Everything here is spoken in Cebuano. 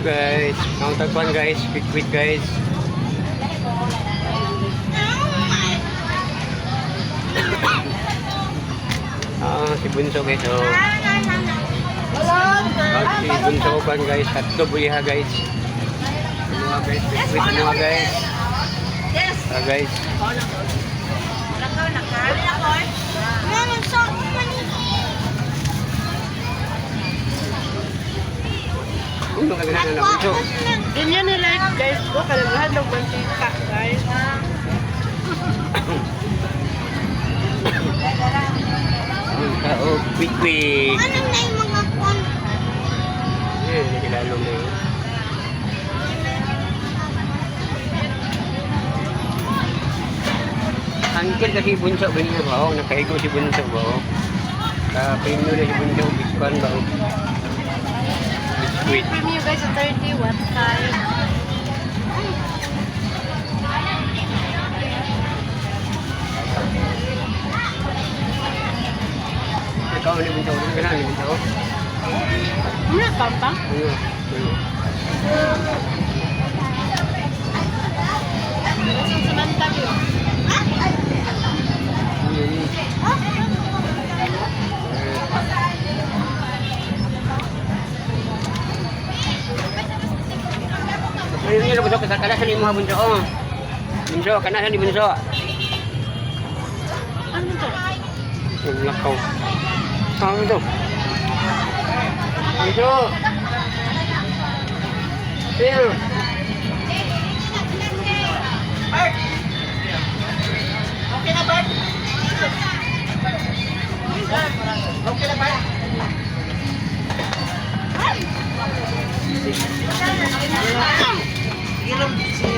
Guys. Counter kwan guys. Quick quick guys. Ah, si Bunso guys. Oh. Ah, si Bunso kwan guys. Hotdog uliha guys. Ano nga, guys? Quick quick ano nga, guys. Yes. Ah, guys. Lakaw na ka? Meron sa mani. Ano ka na na Bunso? Ganyan nila guys ko, kalagahan ng mantika guys. Oh, quick quick. Ano na yung mga kwan? Eh, nakilalo mo yun. Angkel kasi Bunso ganyan ba? Oh, nakaigo si Bunso ba? Oh. Ka-premium na si Bunso, biskuan ba? Oh. Biskuit. Premium guys sa 30, what time? Ikaw ni Bunso, ano ka ni Bunso? Muna pampa? Ano? Ano? Sa Samantha yun. Ano yun? Eh, Ano yun, Bunso? Kanasan ni mga Bunso, oh. Bunso, kanasan ni Bunso. Ano to? Ang lakaw. Ano to? Bunso! Sino? Okay na, Bart? Okay na, Bart? Sige lang, si